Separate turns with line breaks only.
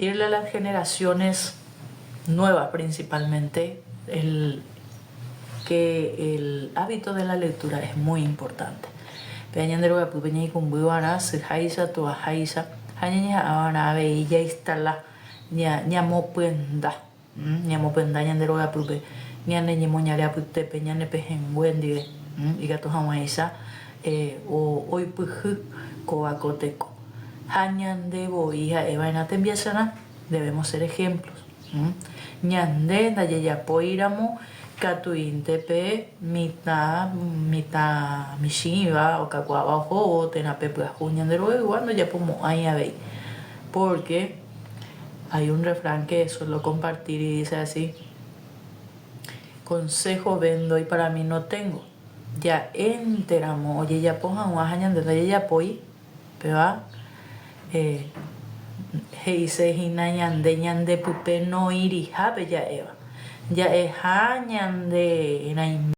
Irle a las generaciones nuevas principalmente el que el hábito de la lectura es muy importante. Péva ñande rogapýpe ñaikũmbyva'erã syháicha, tuaháicha ha ñañeha'ãva'erã avei jainstala, ñamopyenda, ñamopyenda ñande rogapýpe ñane ñemoñare apytépe, ñane pehẽngue ndive ikatu hag̃uáicha oipyhy kóva ko teko. Ha ñande voi ha'eva'erã tembiasarã, debemos ser ejemplos. Ñande ndajajapóiramo katuínte pe mitã, mitã michĩva okakuaáva ohóvo térã pe pyahu ñande rogaygua ndojapomo'ãi avei. Porque hay un refrán que suelo compartir y dice así, Consejo vendo y para mí no tengo. Ja'énteramo ojejapo hag̃ua ha ñande ndajajapói, Péva he'ise hína ñande ñandepype noĩriha pe ja'éva. Ja'eha ñande rãimbe.